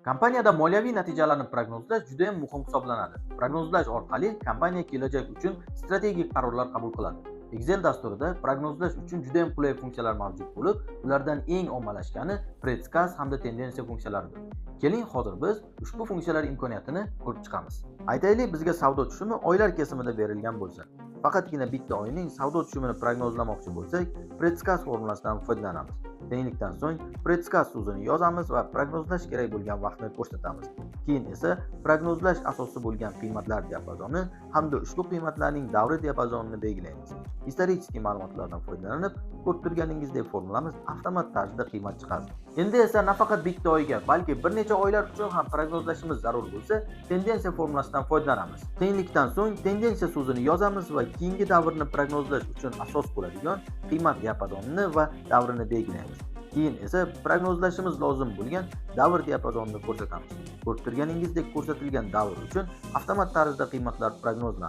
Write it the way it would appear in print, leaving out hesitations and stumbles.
Kompaniyada moliyaviy natijalarni prognozlash juda ham muhim hisoblanadi. Prognozlash orqali kompaniya kelajak uchun strategik qarorlar qabul qiladi. Excel dasturida prognozlash uchun juda ham qulay funksiyalar mavjud bo'lib, ulardan eng ommalashgani предсказ hamda tendensiya funksiyalaridir. Keling, hozir biz ushbu funksiyalar imkoniyatini ko'rib chiqamiz. Aytaylik, bizga savdo tushumi oylar kesimida berilgan bo'lsa, faqatgina bitta oyning savdo tushumini prognozlamoqchi bo'lsak, предсказ formulasidan foydalanamiz. Tenglikdan so'ng предсказ so'zini yozamiz va prognozlash kerak bo'lgan vaqtni ko'rsatamiz. Keyin esa prognozlash asosi bo'lgan qiymatlar diapazoni hamda ushbu qiymatlarning davri diapazonini belgilaymiz. Исторический ma'lumotlardan foydalanib, ko'rib turganingizdek, formulamiz avtomat tarzda qiymat chiqardi. Endi esa nafaqat bitta oyga, balki bir necha oylar uchun ham prognozlashimiz zarur bo'lsa, tendensiya formulasidan foydalanamiz. Tenglikdan so'ng tendensiya so'zini yozamiz va keyingi davrni prognozlash uchun asos bo'ladigan qiymat diapazonini va davrini belgilaymiz. Keyin esa prognozlashimiz lozim bo'lgan davr diapazonini ko'rsatamiz. Ko'rib turganingizdek, ko'rsatilgan davr uchun avtomat tarzda qiymatlar prognozlandi.